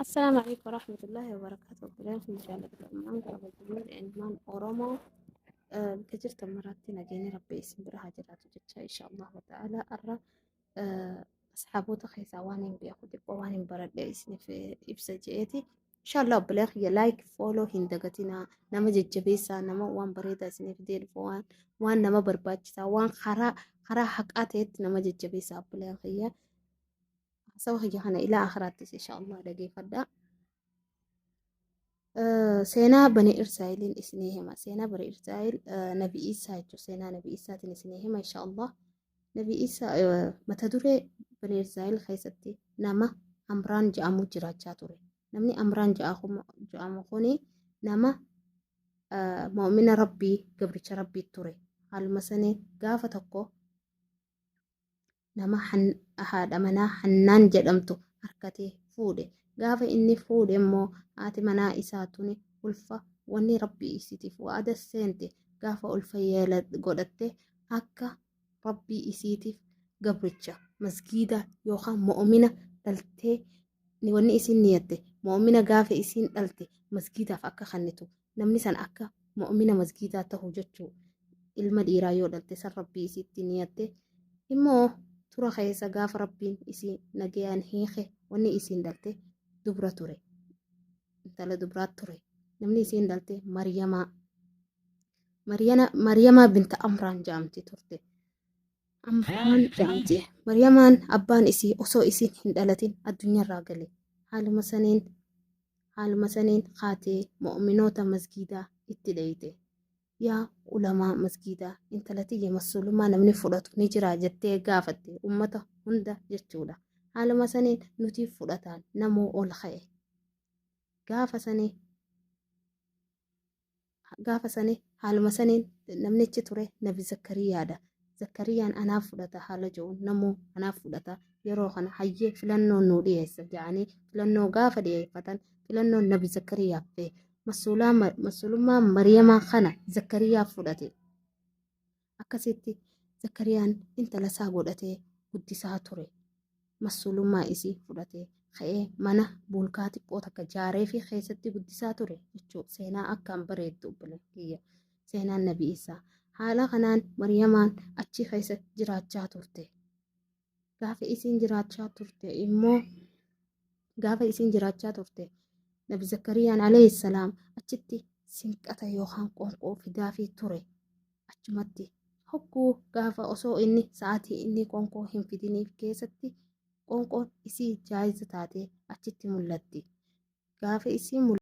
Assalaamu alaikum warahmatullahi wabarakatuh. Obboleen kun jaalladha. Kabajamtoota ilmaan Oromoo bakka jirtan maraatti nageenya Rabbii isin bira haa jiraatu jecha insha Allah ta'ala har'a asxaaboota keessaa waan hin beeku xiqqoo waan hin baradhe isiniif ibsa je'eeti. Insha Allah obboleen kiyya like follow hin dagatinaa, nama jajjabeessaa, nama waan bareedaa isiniif deebifu, waan nama barbaachisaa, waan karaa haqaa ta'etti nama jajjabeessaa. Obboleen kiyya, haasawa kiyya kana ilaa akhiraattis insha Allah dhageeffadhaa. Seenaa Bani Israa'eliin isinii hima. Seenaa Bani Israa'el, Nabi Isaa jechuudha. Seenaa Nabi Isaatiin isinii hima insha Allah. Nabi Isaa mata duree Bani Israa'el keessatti nama Amraan jedhamu jiraachaa ture. Namni Amraan jedhamu kuni nama mu'mina Rabbii, gabricha Rabbii ture. Haaluma sanii gaafa tokko nama haadha manaa Hannaan jedhamtu harkatee fuudhe. Gaafa inni fuudhe immoo haati manaa isaa tuni ulfa wanni Rabbii isiitiif wa'ada seente, gaafa ulfa yeela godhatte akka Rabbii isiitiif gabricha masgiida yookaan mu'mina dhaltee, wanni isiin niyatte mu'mina gaafa isiin dhalte masgiidaaf akka kennitu, namni san akka mu'mina masgiidaa ta'u jechuu. Ilma dhiiraa yoo dhalte san Rabbii isiitti niyatte. Immoo tura keessa gaafa Rabbiin isii nagayaan hiike, wanni isiin dhalte dubra ture, intala dubraa ture. Namni isiin dhalte Mariyamaa, Mariyamaa binta Amraan jedhamti turte. Amraan jedhamti Mariyamaan. Abbaan isii osoo isiin hin dhalatin addunyaarraa gale. Haaluma saniin kaatee mu'minoota masgiidaa itti dheeyte. "Yaa ulamaa masgiidaa, intala tiyya massuulummaa namni fudhatu ni jira?" jettee gaafatte ummata hunda jechuudha. Haaluma saniin nuti fudhataan namuu ol ka'e. Gaafa sanii haaluma saniin namnichi ture Nabi Zakkariyaadha. Zakkariyaan anaaf fudhata haala jiru namuu anaaf fudhata. Yeroo kana hayyee, filannoo nuu dhiyeessa jedhanii filannoo gaafa dhiyeeffatan, filannoon Nabi Zakkariyaaf ta'e. Masuulummaa Mariyamaa kana Zakkariyaa fudhate. Akkasitti Zakkariyaan intala isaa godhatee guddisaa ture. Masuulummaa isii fudhatee ka'ee mana bulkaa xiqqoo takka jaaree fi keessatti guddisaa ture jechuudha. Seenaa akkaan bareeddu, obboleettii, seenaan Nabi Isaa. Haala kanaan Mariyamaan achi keessa jiraachaa turte. Gaafa isiin jiraachaa turte immoo, gaafa isiin jiraachaa turte, Nabi Zakkariyaan alayhi salaam achitti sinqata yookaan qoonqoo fidaafii ture. Achumatti hogguu gaafa osoo inni sa'aatii inni qoonqoo hin fidiniif keessatti qoonqoon isii jaayiza taatee achitti mul'atti. Gaafa isii